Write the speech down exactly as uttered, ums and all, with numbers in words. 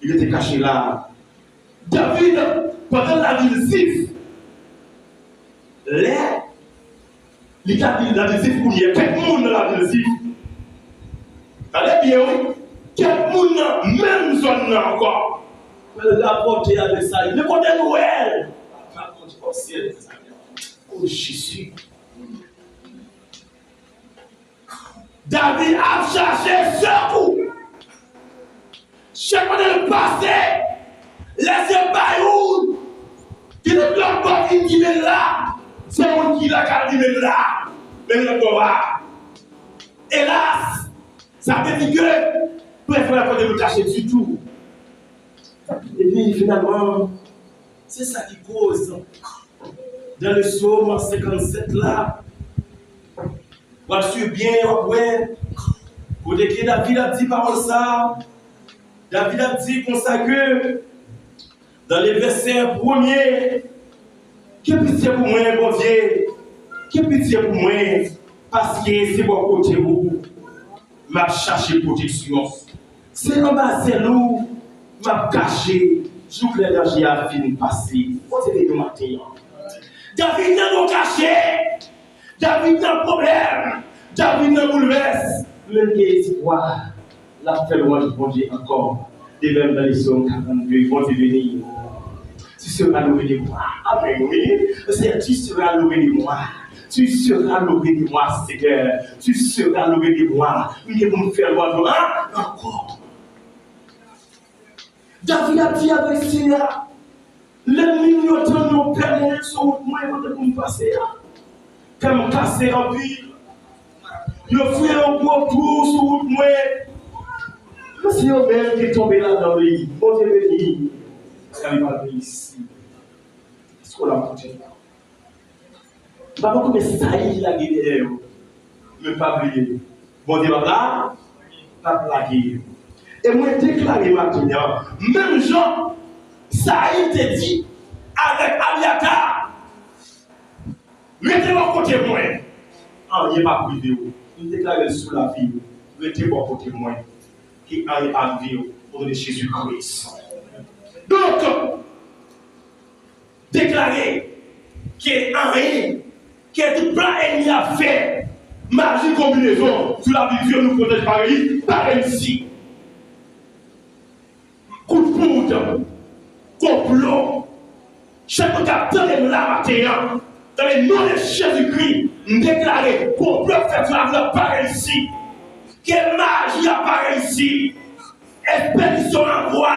Li rete kache la. David, pandan lavil Zif, lè li t ap viv lavil Zif kounye a, kèk moun nan lavil Zif, tande byen wi, kèk moun nan menm zòn nan ankò pral rapòte avèk sa, men kote nou wè l? Papa Bondye, o Senyè, o Jezi. David ap chache sekou. Chak kote l pase, lè se bay ou, ki tout lòt bò vin di men la, se moun ki lakay li men la, men lòt bò a. Elas, sa vle di ke prèt pa kote pou kache ditou. Epi finalman, se sa ki koz dans le psaume cinquante-sept la, w ap swiv byen, w ap wè kote ke David ap di pawòl sa. David ap di konsa ke, dans le verset premier, gen pitye pou mwen, Bondye, gen pitye pou mwen, paske se bò kote ou m ap chache pwoteksyon. Se anba zèl ou m ap kache jouk lè danje a fin pase. Bondye beni w maten an. David nan gwo kache, David nan pwoblèm, David nan boulvès, men l gen espwa. L ap fè lwanj Bondye ankò. De même dans le psaume quarante-deux, Bondye beni w. Tu seras loué de moi. Amen, wi. Seigneur, tu seras loué de moi. Tu seras loué de moi, Seigneur. Tu seras loué de moi. M gen pou m fè lwanj ou ankò. David ap di avèk Senyè a, lènmi m yo tann yo pè mwen sou wout mwen kote pou m pase a. Kè m kase anpil. Yo fouye yon gwo twou sou wout mwen. Men se yo menm ki tonbe ladan li. Bondye beni. Kè li pa reyisi. Èske w la koute? M pa konn konbyen sayi ki lage dèyè yo. Men pa bliye, Bondye p ap la, p ap lage yo. E mwen deklare maten an, menm jan Sayil te di avèk Abyatar, rete bò kote mwen, anyen p ap rive w. M deklare l sou lavi w, rete bò kote mwen, ke anyen pa rive w, o non de Jezi Kris. Donk, deklare ke anyen, ke tout plan ènmi a fè, maji konbinezon sou lavi nou, pwotèj pa reyisi, pa reyisi. Kout poud, konplo, chak moun k ap tande m la maten an, nan non de Jezikri, m deklare konplo k fèt sou lavi a pa reyisi. Ke maji a pa reyisi. Espedisyon an vwa